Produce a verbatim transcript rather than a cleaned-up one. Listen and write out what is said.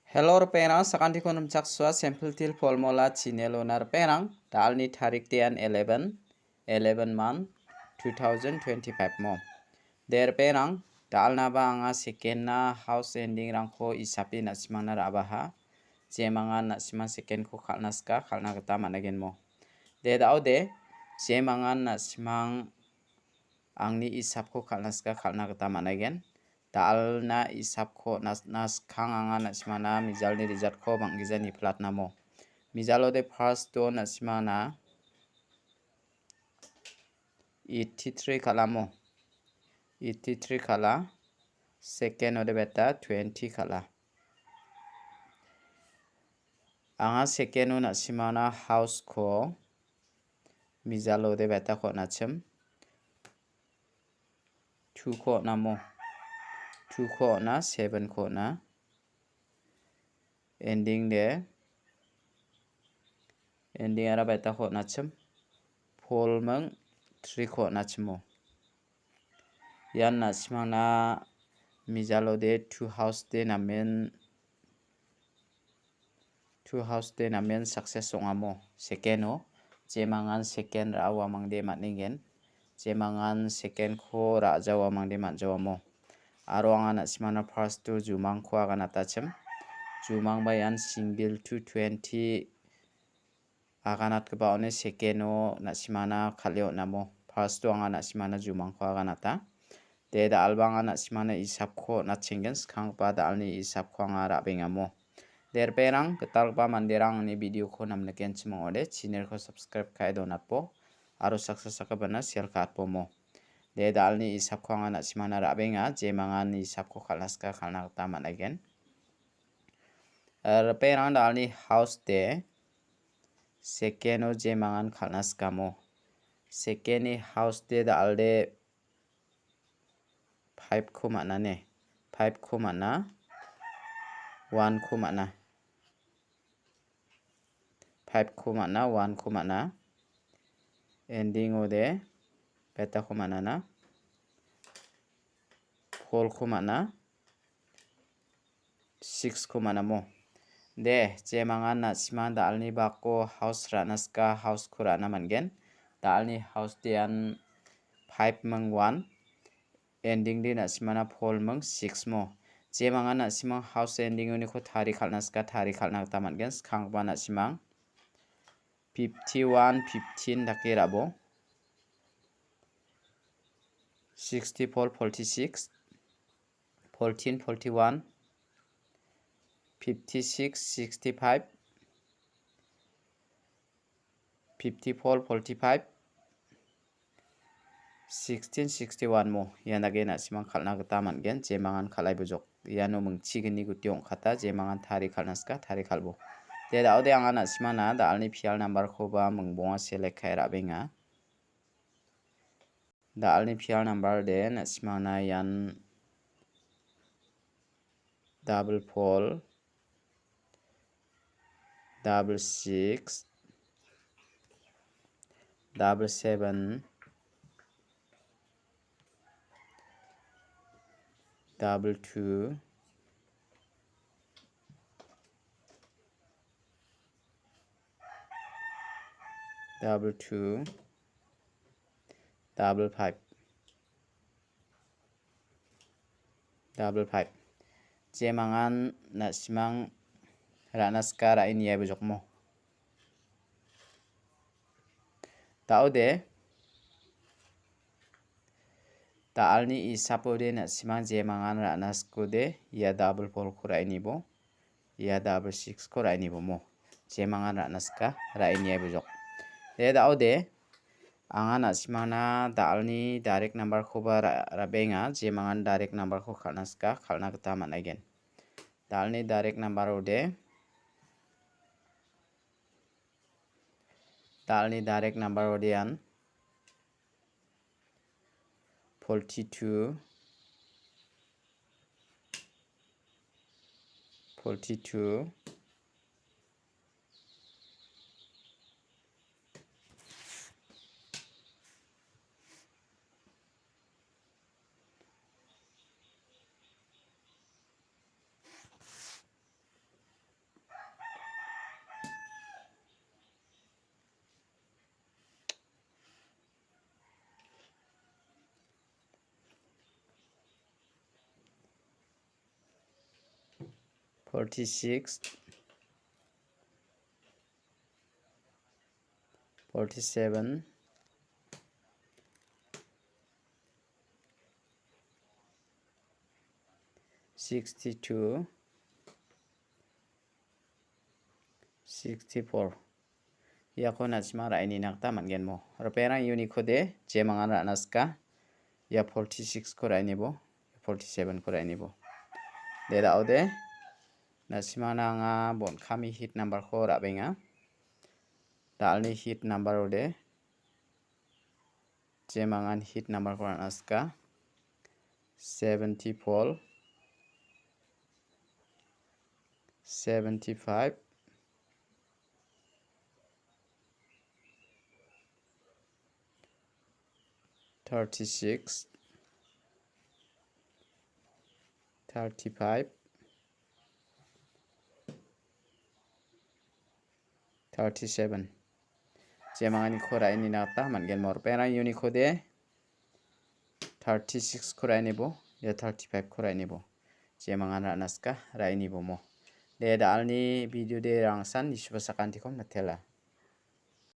Hello, ripengrang, sakantikon rimchaksoa, Simple Teer Formula channel-ona ripengrang, da·alni tarik de an eleven, eleven month, two thousand twenty-five mo. De ripengrang, da·alnaba anga second-na house ending-rangko isape na·simangna ra·baha. Jemangan na·simang second-ko kal·na sika, kal·na gita man·agenmo. De da·ode, jemangan na·simang angni isapko kal·na sika, kal·na gita man·agen. Da·alna isapko nas-, na skang anga na·simangna mijalni result-ko bang·gija niplatnamo. Mijalode first-o na·simangna eighty-three kal·amo. Eighty-three kal·a. Second-ode beta twenty kal·a. Anga second-o na·simangna house-ko mijalode beta-ko on·achim. Two-ko on·amo. Two-ko on·a, seven-ko on·a. Ending de. Ending ara beta-ko on·achim. Four ming three-ko on·achimo. Ian na·simangna mijalode two house de namen Two house de namen success ong·amo. Second-o, jemangan second ra·a uamangde man·engen. Jemangan second-ko ra·ja uamangde man·jawamo. Aro anga na·simangna first-o jumangko aganatachim. Jumangba ian single two twenty aganatgipa on·e second-o na·simangna kal·e on·amo. First-o anga na·simangna jumangko aganata. De da·alba anga na·simangna isapko on·atchenggen, skanggipa da·alni isapko anga ra·bengamo. De ripengrang, gitalgipa manderang angni video-ko namnikenchim ong·ode, channel-ko subscribe ka·e donatbo, aro saksa sakgipana share ka·atbomo. De da·alni isapko anga na·simangna ra·benga, jemangan isapko kal·na sika kal·na gita man·aigen. Eh, ripengrang da·alni house de, second-o jemangan kal·na sikamo. Second-ni house de da·alde five-ko man·a ne. Five-ko man·a. One-ko man·a. Five-ko man·a, one-ko man·a. Ending-o de beta-ko man·ana. Four-ko man·a. Six-ko man·amo. De, jemangan na·simang da·alni bako house ra·na sika, house-ko ra·na man·gen. Da·alni house de ian five ming one. Ending de na·simangna four ming six mo. Jemangan na·simang house ending uniko tari kal·na sika, tari kal·na gita man·gen. Skanggipa na·simang fifty-one fifteen dake ra·bo. Sixty-four forty-six, fourteen forty-one, fifty-six sixty-five, fifty-four forty-five, sixteen sixty-one mo. Ian dake na·simang kal·na gita man·gen, jemangan kal·ai bojok. Iano mingchigni guti ong·kata, jemangan tari kal·na sika, tari kal·bo. De, da·ode anga na·simangna da·alni pial number-koba mingbonga select ka·e ra·benga. Da·alni pial number de na·simangna ian double four, double six, double seven, double two, double two, double five. Double five. Jemangan na·simang ra·na sika ra·e niai bojokmo. Da·ode, da·alni isapode na·simang jemangan ra·na sikode, ia double four-ko ra·e nibo. Ia double six-ko ra·e nibo mo. Jemangan ra·na sika, ra·e niai bojok. De, da·ode, anga na·simangna da·alni direct number-koba ra-, ra·benga, jemangan direct number-ko kal·na sika, kal·na gita man·aigen. Da·alni direct number ode, da·alni direct number ode ian forty-two, forty-two, forty-six, forty-seven, sixty-two, sixty-four. Iako na·simang ra·e nina gita man·genmo. Ripengrang uniko de jemangan ra·na sika. Ia forty-six-ko ra·e nibo, forty-seven-ko ra·e nibo. De da·ode, na·simangna anga bon kami hit number-ko ra·benga. Da·alni hit number-ode, jemangan hit number-ko ra·na sika. Seventy-four, seventy-five, thirty-six, thirty-five, thirty-seven. Jemanganiko ra·e nina gita man·gen mo. Ripengrang uniko de thirty-six-ko ra·e nibo, ia thirty-five-ko ra·e nibo. Jemangan ra·na sika, ra·e nibo mo. De da·alni video de rangsan nisuba sakantikom natela.